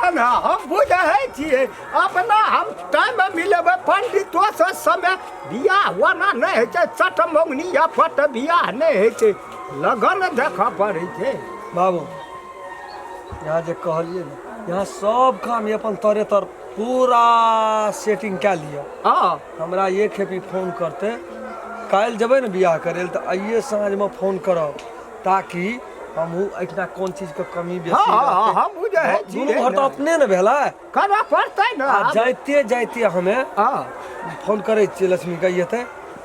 ना हम बुझै छियै अपना हम टाइम मिलेबै पंडितोसँ समय बियाह ओना नहि होइ छै चट मौनी या फट बियाह नहि होइ छै लगन देखऽ पड़ै छै। बाबू यहाँ जे कहलियै ने यहाँ सब काम अपन तरे तर पूरा सेटिंग कए लिअ। हँ। हमरा एक खेपी फोन करते काल्हि जेबै ने बियाह करै लए तऽ आइए साँझमे फोन करब ताकि हमहूँ एहिठिना कोन चीजके कमी बेसी हँ, हँ, रहतै। हम बुझै दुनू छियै घर तऽ ने। अपने ने भेलै। करऽ पड़तै ने। आ जाइते जाइते हमे हँ। फोन करै छियै लक्ष्मीके, एतै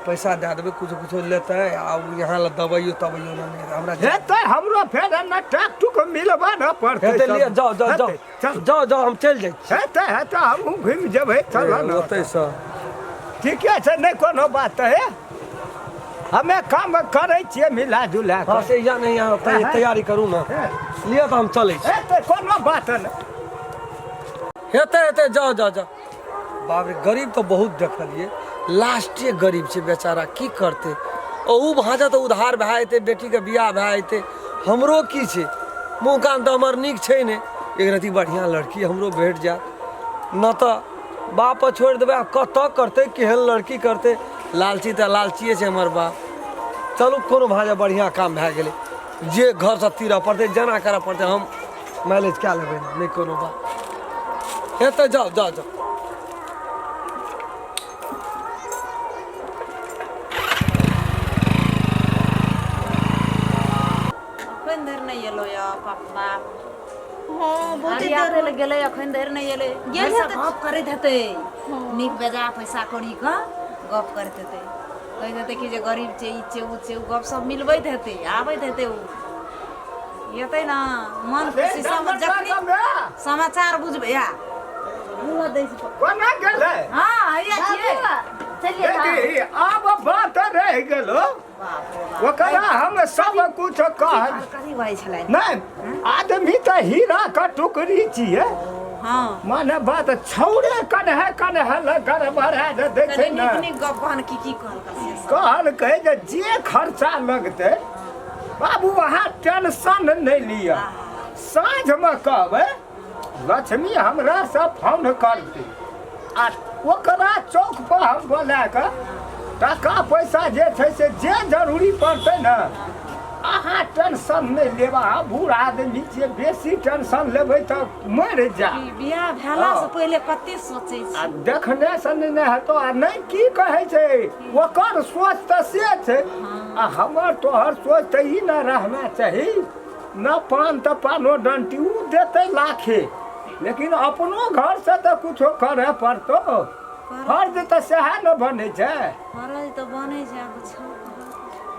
पैसा दए देबै, कुछो कुछो लेतै आ ओ यहाँ लए दबाइयो तबाइयो नहि हेतै हमरा। हेतै हमरो फेर एना टाक टुक मिलबा ने पड़तै। हेतै सब। लिअ, जाउ जाउ जाउ। हेतै, चल। जाउ जाउ, हम चलि जाइ छी। हेतै हेतै, हमहूँ घुमि जेबै, चल ने। ओतैसँ ठीके छै, नहि कोनो बात है, हमे काम करै छियै मिला जुला हँ कऽ। से या नहि यहाँ तैयारी करू ने। हँ। लिअ तऽ हम चलै छी। हेतै, कोनो बात नहि। हेतै हेतै, जाउ जाउ जाउ। बाप रे, गरीब तऽ बहुत देखलियै, लास्टे गरीब छै बेचारा, की करतै? ओहू भाँजा तऽ उधार भए जेतै, बेटीके बियाह भए जेतै। हमरो की छै, मुँह कान तऽ हमर नीक छै नहि, एक रत्ती बढ़िआँ लड़की हमरो भेट जायत न तऽ बाप छोड़ि देबै। आब कतऽ करतै, केहन लड़की करतै? लालची तऽ लालचिए छै हमर बाप। चलू कोनो भाँजा बढ़िआँ काम भए गेलै, जे घरसँ तीरऽ पड़तै, जेना करऽ पड़तै, हम मैनेज कए लेबै ने, नहि कोनो बात। हेतै, जाउ जाउ जाउ। अखन धरि नहि एलो यऽ पापा। हँ, बहुत हरिया देर लए गेलै, अखन धरि नहि एलै। गेल घरसँ हेतै। गप करैत हेतै, नीक बेजा पैसा कौड़ी के गप करैत हेतै, कहैत हेतै कि जे गरीब छै, ई छै, ओ छै, ओ गप सब मिलबैत हेतै, आबैत हेतै। ओ एतै ने मन खुशी सब जखनी समाचार बुझबै। आ मुँह दै छै। कोना गेलै? हँ, हैया छियै। चलिए। देखी, आब बात रहि गेलो। बाप रे बाप। ओकरा हम सब कुछ कह कथी कहै छलै? नहि, आदमी तऽ हीरा के टुकड़ी छियै। हँ। माने बात छौड़े कन्हे कन्हे लए गड़बड़ा जे दै छै कनि ने। नीक नीक गप कहन, की की कहलकै से सब। कहलकै जे जे खर्चा लगतै बाबू अहाँ टेंशन नहि लिअ, साँझमे कहबै लक्ष्मी हमरासँ फोन करतै आ ओकरा चौक पर हम बोला कऽ टाका पैसा जे छै से जे जरूरी पड़तै ने, अहाँ टेंशन नहि लेब। अहाँ बूढ़ आदमी छियै, बेसी टेंशन लेबै तऽ मरि जायब। ई बियाह भेला से हँ। पहिले कते सोचै आ छी। देखने से नहि हेतौ। आ नहि की कहै छै, ओकर सोच तऽ से छै आ हमर तोहर सोच तऽ ई ने रहना चाही न, पान तऽ पानो डंटी उ देतै लाखे, लेकिन अपनो घरसँ तऽ कुछो करऽ पड़तौ। फर्ज तऽ सएह ने बनै छै। फरज तऽ बनै छै, आब छौ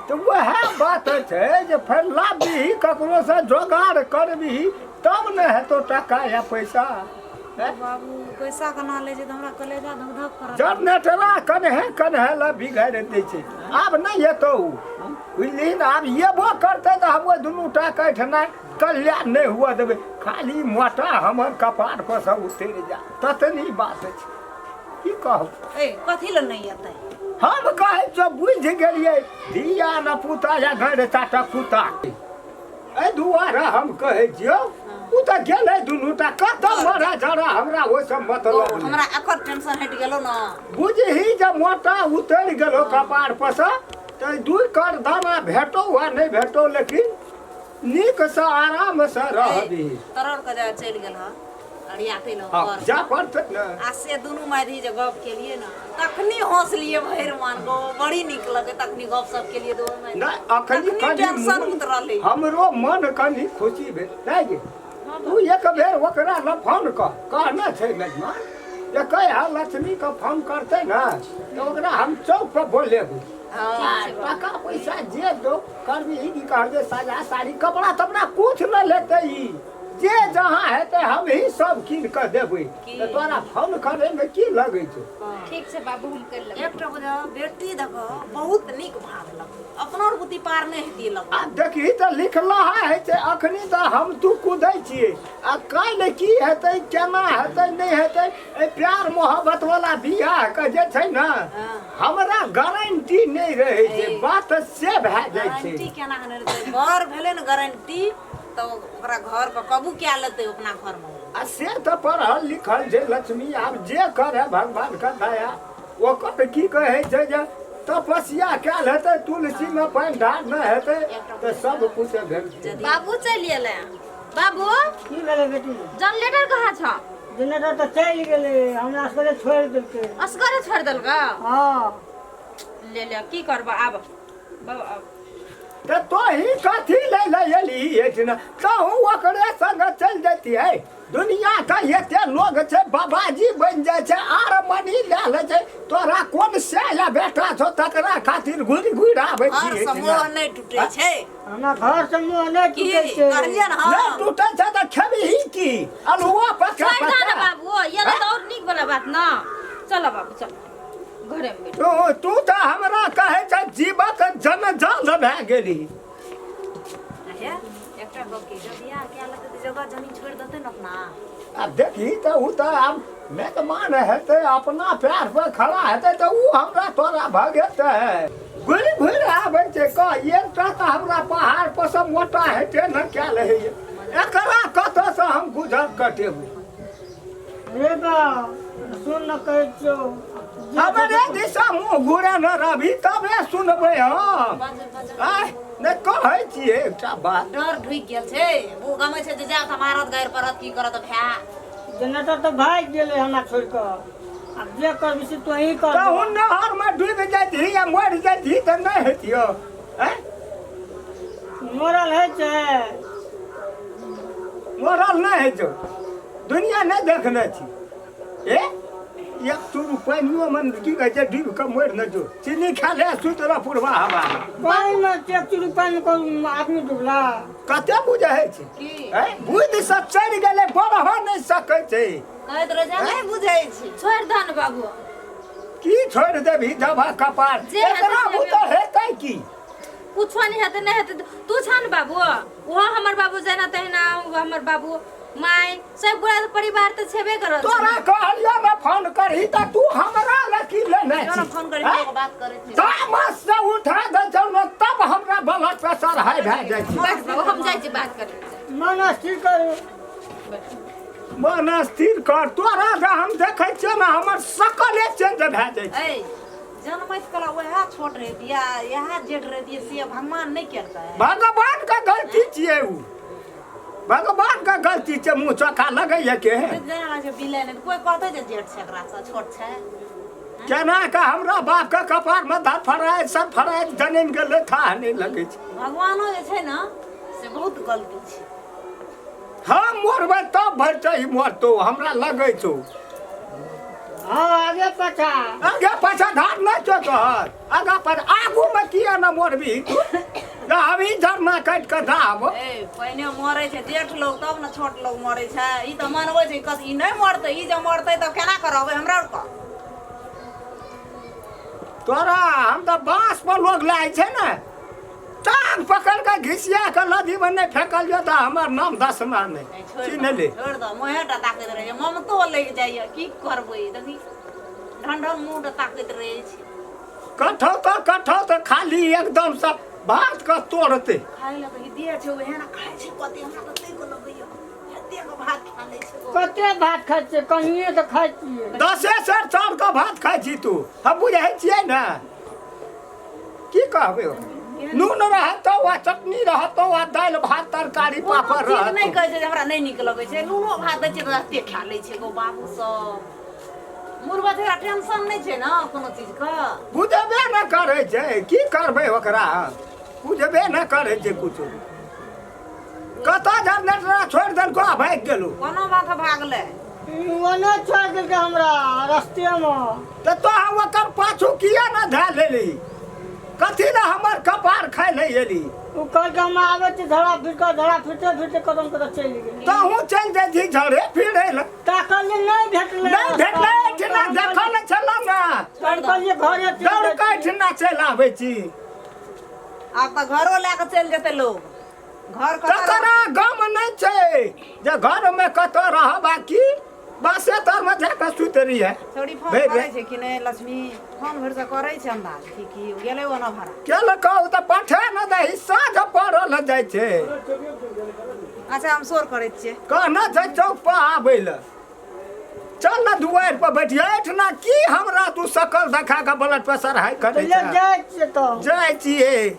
तऽ वएह बात छै जे फेर लाबही ककरोसँ जोगाड़ करबही तब ने हेतौ टाका या पैसा। हैं? बाबू, पैसा केना लै छै तऽ हमरा कलेजा धक धक करत। जनरेटरा कन्हे कन्हे लए बिगाड़ि दै छै। आब नहि एतौ उ, बुझलिही ने? आब एबो करतै तऽ हम ओहि दुनू टा के एहिठिना कल्याण नहि हुअ देबै। खाली मोटा हमर कपार पर से उतरि जा, ततनी बात छै। की कहब? ए, कथी लए नहि एतै? हम कहै छियौ, बुझि गेलियै, धिया न पुता या घर चाटा कुत्ता, एहि दुआरे हम कहै छियौ। ओ तऽ गेलै दुनू टा कतऽ मरा जरा, हमरा ओहिसँ मतलब नहि। हमरा एकर टेंशन हटि गेलो ने। बुझही जे मोटा उतरि गेलो कपार पर से तऽ दू कर दाना भेटो वा नहि भेटो, लेकिन नीकसँ आरामसँ रहबही। तरर के जा चलि गेल हँ अरियाते न। हँ, घर जा पड़तै ने। आ से दुनू माय जे गप केलिए ने तखनी हँसलिए भरि मन गो, बड़ी नीक लगे तखनी गप सब केलिए दुनू माय। नहि, अखनी तखनी कनि टेंशन मोन- उतरलै। हमरो मन कनि खुशी भेल। नहि गे, तू एक बेर ओकरा लग फोन कर, कहने छै मेजमान जे कह लक्ष्मीके फोन करतै ने तऽ ओकरा हम चौक पर बोलेबै। हँ। टाका पैसा जे दो करबी की कहबै, साया साड़ी कपड़ा तपड़ा कुछ न लेतै, ई जे जहाँ हेतै हम ही सब कीन कऽ देबै। की? तऽ तोरा फोन करैमे की लगै छौ? ठीक छै बाबू, हम कर लेबै। एकटा बुझ बेटी देखो, बहुत नीक भात लगो, अपनो आर बुद्धि पार नहि हेती लगो। आ देखही तऽ लिखलहा होइ छै। अखनी तऽ हम तू कुदै छियै आ काल्हि की हेतै, केना हेतै, नहि हेतै, एहि प्यार मोहब्बत वाला बियाह के जे छै ने, हमरा गारंटी नहि रहै छै। ए। बात से भए जाइ छै। गारंटी केना नहि रहतै? बर भेलै ने गारंटी तऽ ओकरा घर पर कबू कए लेतै अपना घरमे। आ से तऽ पढ़ल लिखल छै लक्ष्मी, आब जे करे भगवान के दया। ओकर की कहै छै जे तपस्या कयल हेतै, तुलसीमे पानि ढारने हेतै तऽ सब कुछ भेल। बाबू चलि एलै। बाबू, की भेलै बेटी? जनरेटर कहाँ छौ? जनरेटर तऽ चलि गेलै, हमरा असगरे छोड़ि देलकै। असगरे छोड़ि देलकै? हँ। ले ले, की करबऽ आब बाबू आब? तऽ तोही कथी लै लए एलही एहिठिना? तहूँ ओकरे संग चलि जैतियै। दुनियाके एते लोग छै, बाबाजी बनि जाइ छै, आर मनी लए लै छै। तोरा कोन से बेटा छौ तकरा खातिर घुरि घुरि आबै छी घर से एहिठिना? मोह नहि टूटे छै। हमरा घर से मोह नहि की टूटे छै। कहलियै ने? नहि हम टूटै छै तऽ खेबही की? अल्हुआ पका छोड़ि दऽ ने। पका बाबू, ये तऽ और नीक वाला बात न। चल बाबू, चल घरे में बैठ। तू तू तऽ हमरा कहै छै जीवक जन जल भए गेली। हे, एकटा गप की, जब बियाह कए लेतै तऽ जगह जमीन छोड़ि देतै ने अपना? आब देखी तऽ ओ तऽ आब मेजमान हेतै, अपना पैर पर खड़ा हेतै तऽ ओ हमरा तोरा भगेतै। घुरि घुरि आबै छै। कह, एकटा तऽ हमरा पहाड़ पर से मोटा हेतै ने कयल होइए, एकरा कतऽसँ हम गुजर कटेबै? रे बा, सुन न, कहै छियौ। हमरे दिशा मुँह घुरे न रहबी तबे सुनबै हम। बाजू बाजू। आँय, नहि कहै छियै एकटा बात। डर ढुकि गेल छै। ओ गमै छै जे जायब तऽ मारत, गारि पड़त, की करत भाय? जनरेटर तऽ भागि गेलै हमरा छोड़ि कऽ। आब जे करबी से तोही कर। तहु नहरमे डूबि जैतही या मरि जैतही तऽ नहि हेतियौ? आँय, मरल होइ छै? मरल नहि होइ छौ। दुनिया नहि देखने छी। ए एक चूरू पानियोमे की कहै छै, डूबि कऽ मरि नहि जो। चीनी खा ले, सुति रह पुरबा हवामे। पानिमे एक चूरू पानि कोन आदमी डूबला? कते बुझै छै की? आँय, बुद्धि से चढ़ि गेलै, बढ़ऽ नहि सकै छै। कहैत रहै छै, नहि बुझै छी। छोड़ि दऽ ने बाबू। की छोड़ि देबही? दबा कपार। जे हेतै एकरा से बुते हेतै की? कुछो नहीं हेतै, नहीं हेतै। तू छा ने बाबू, ओहो हमर बाबू जेना तहिना ओ हमर बाबू माय सब गोरा परिवार तऽ छेबे करत। तोरा कहलियो ने फोन करही तऽ तू हमरा लए की लेने जो ने छी? फोन करी। आँय? बात करै छी। तामस से उठा दै छौ ने, तब हमरा ब्लड प्रेशर हाई भए जाइ छै। बैठ बाबू, हम जाइ छी बात करै लए। मन स्थिर करू। मन स्थिर कर। तोरा जे हम देखै छियै ने, हमर सकले चेंज भए जाइ छै। ऐ जनमैत कला वएह छोट रहितियै, इएह जेठ रहितियै, से भगवान नहि केलकै। भगवान के गलती छियै उ, भगवान के गलती छै। मुँह चोखा लगैया के? जेना लागै छै बिलै नहि कोइ कहतै जे जेठ छै, एकरा से छोट छै। केना के हमरा बाप के कपार में धड़फड़ाइत सड़फड़ाइत जनमि गेलै, थाह नहि लगै छै। भगवानो जे छै ने, से बहुत गलती छै। हम मरबै तब भरतै ई मरतौ, हमरा लगै छौ। हँ, आगे पाछा। आगे पाछा धार नहि छौ तोहर आगा पर। आगू मे किया न मरबी तू? अभी झरना काटि कऽ दाब। ए, पहिने मरै छै जेठ लोग, तब ने छोट लोग मरै छै। ई तऽ मनबै छै कत ई नहि मरतै। ई जब मरतै तब केना करबै हमरा आरके? तोरा हम तऽ बाँस पर लोग लाइ छै ने, टांग पकड़ कऽ घिसिया कऽ नदीमे नहि फेकल जो तऽ हमर नाम दसना नहि। ए, छोड़ि चिन्ह दऽ ले। छोड़ि दऽ, मुँहेटा ताकैत रहै छै। ममतो लागि जाइए, की करबै? देखी, ढन ढन मुँहटा ताकैत रहै छै। कठौ तऽ कठौ तऽ खाली एकदमसँ भात कऽ तोड़तै। खाइ लए तऽ हिदिये छै, ओहे ने खाइ छै कते। हमरा तऽ तैको लगैए, एतेक भात खा लै छै ओ। कते भात खाइ छियै? कनिए तऽ खाइ छियै। 10 सेर चाउरके भात खाइ छी तू, हम बुझै छियै ने। की कहबै ओकरा? नून रहतौ आ चटनी रहतौ आ दालि भात तरकारी कोनो पापड़ चीज नहि रहतौ। कहै छै जे हमरा नहि नीक लगै छै। नूनो भात दै छै तऽ एते खा लै छै गो बाबू सब। मूल बात एकरा टेंशन नहि छै ने कोनो चीजके। बुझबे ने करै छै। की करबै ओकरा? बुझबे ने करै छै कुछो। कतऽ जनरेटर छोड़ि देलको आ भागि गेलो? कोनो बात भागलै। ओने छोड़ि देलकै हमरा रस्तेमे। तऽ तोह ओकर पाछू किया ने धए लेली? कथी लए हमर कपार खाइ लए एली? ओ कहलकै हम आबै छी झड़ा फिर कऽ। झड़ा फिरते फिरते कदम कदम चलि गेलै। तहूँ चलि जाइ छी झड़े फिरै लए। ताकलियै, नहि भेटलै। नहि भेटलै? एहिठिना देखल छल ने। हम कहलियै घरे चलि दौड़ जाइ कऽ छी। एहिठिना चलि आबै छी। आब तऽ घरो लए कऽ चलि जेतै लोग। घर कतऽ? तकरा गम नहि छै जे घरमे कतऽ रहब आ की बासे तरमे जाकऽ सुति रहियै। छौड़ी फोन भरि करै राति। छै कि नहि? लक्ष्मी फोन भरि से करै छै अन्दाज कि की गेलै ओना भाड़ा? केलकौ तऽ पठा ने दही, साँझ पड़ल जाइ छै। अच्छा हम शोर करै छियै। कहना छै चौक पर आबै लए, चल ना दुआरि पर बैठिए एहिठिना। की हमरा तू सकल देखा कऽ ब्लड प्रेशर हाई तऽ करै ले छह? जाइ छियै तऽ। जाइ छियै,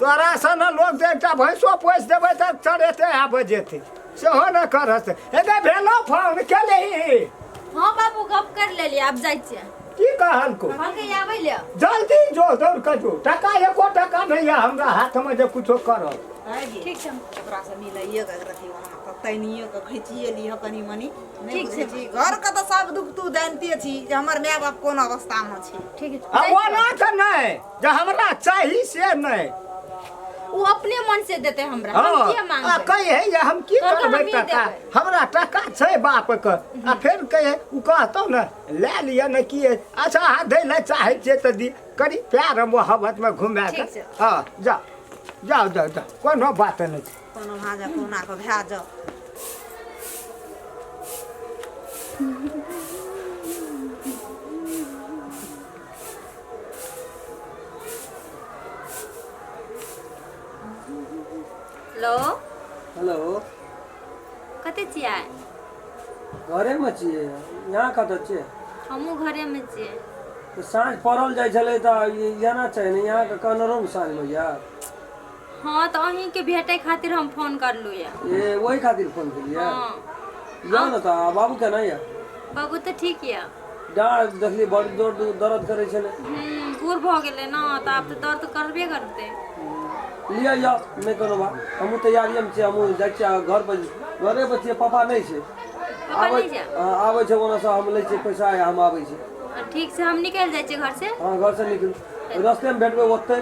तोरा सन लोक जे एकटा भैंसो पोसि देबै तऽ चढ़ेतै आबै जेतै, सेहो ने करत। एगे भेलौ फोन केलही? हाँ बाबू, गप कर लेलियै, आब जाइ छियै। की कहलको? कहलकै आबै ले। जल्दी जो, दौड़ कऽ जो। टका एको टका नहि यऽ हमरा हाथमे जे कुछो करब। ठीक छै। ओकरा से मिलाइए के रखी, ओना तऽ तैनिए के खींचिए लिह कनि मनि। नहि ठीक बुझै छै। छी, घरके तऽ सब दुख तू जानिते छी जे हमर माय बाप कोन अवस्थामे छै। ठीक आ छै। ओना तऽ नहि जे हमरा चाही से नहि। ओ अपने मन से देतै हमरा, हम हँ किया आ मांगबै? कहे जे हम की तोहर करबै हमही टका? देबै। हमरा टका छै बापके। आ फेर कहे ओ कहतौ ने लए लिअ ने की। अच्छा, अहाँ दै लए चाहै छियै तऽ दी, करी प्यार मोहब्बतमे घुमा कऽ। ठीक छै। हँ, जाउ जाउ जाउ जाउ, कोनो बात नहि छै। कोनो भाँजा कहुना कऽ भए जाउ। हेलो। हेलो। कतऽ छियै? घरेमे छियै, यहाँ कतऽ छियै? हमहूँ घरेमे छियै। तऽ साँझ पड़ल जाइ छलै तऽ जाना चाही ने यहाँके कनरोमे साँझमे यऽ। हाँ तऽ अहीँके भेटै खातिर हम फोन करलहुँ यऽ। ए, ओहि खातिर फोन केलियै? हाँ। जाउ ने तऽ। बाबू केना यऽ? बाबू तऽ ठीक यऽ। डाँड़ देखलियै बड़ जोर दर्द करै छलै। बूढ़ भऽ गेलै ने तऽ आब तऽ दर्द करबे करतै। लिअ यऽ, नहि कोनो बात, हमहूँ तैयारिएमे छियै, हमहूँ जाइ छियै घर पर, घरे पर छियै, पापा नहि छै। पापा आबै नहि छै? हँ, आबै छै ओनऽसँ, हम लै छियै पैसा, हम आबै छी। ठीक छै, हम निकलि जाइ छियै घरसँ। हँ, घरसँ निकलू, रस्तेमे भेटबै ओतहि।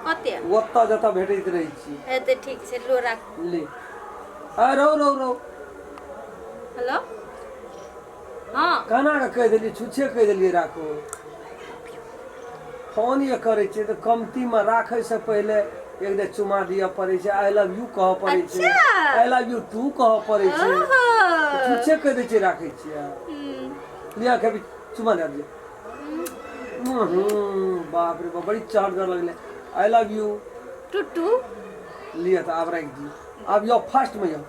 कते? ओतऽ जतऽ भेटैत रहै छी। हेतै, ठीक छै, लो राख। ले आ रौ रौ रौ। हेलो, हँ। केना कऽ कहि देलियै, छुच्छे कहि देलियै राखू फोन। ये करै छियै तऽ कमतीमे राखैसँ पहिले एक बेर चुमा दिअ पड़ै छै, I love you कहऽ पड़ै छै। अच्छा। I love you two कहऽ पड़ै छै। ओहो। छुच्छे कहि दै छियै राखै छियै। लिअ खेबी, चुमा दए दिअ। बाप रे बाप, बड़ी चहटगर लगलै। I love you टूटू। लिअ तऽ आब राखि दियौ, आब यौ फर्स्टमे यौ।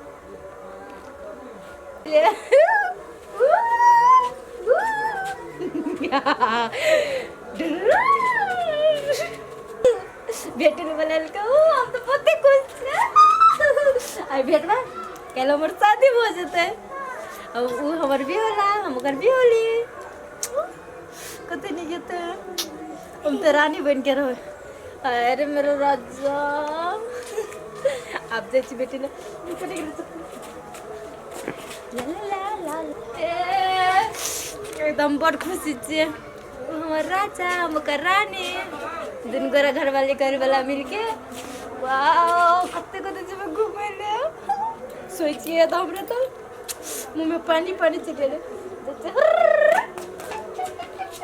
भेटे ने बोलेलकै, हम तऽ बहुते खुश छियै। आइ भेटबै, काल्हि हमर शादी भऽ जेतै। ओ हमर भी होला, हम ओकर भी होली। कते नीक हेतै, हम तऽ रानी बनि के रहबै। अरे मेरो राजा, आब जाइ छी बेटी लए। ला ला ला ला। ए, एकदम बड़ खुशी छियै। ओ हमर राजा, हम ओकर रानी, दुनू गोरा घरवाली घरवाला मिलके। वाह, कते कते जेबै घूमै लए। सोचिए तऽ हमरा तऽ मुँहमे पानी पानी चलि गेलै।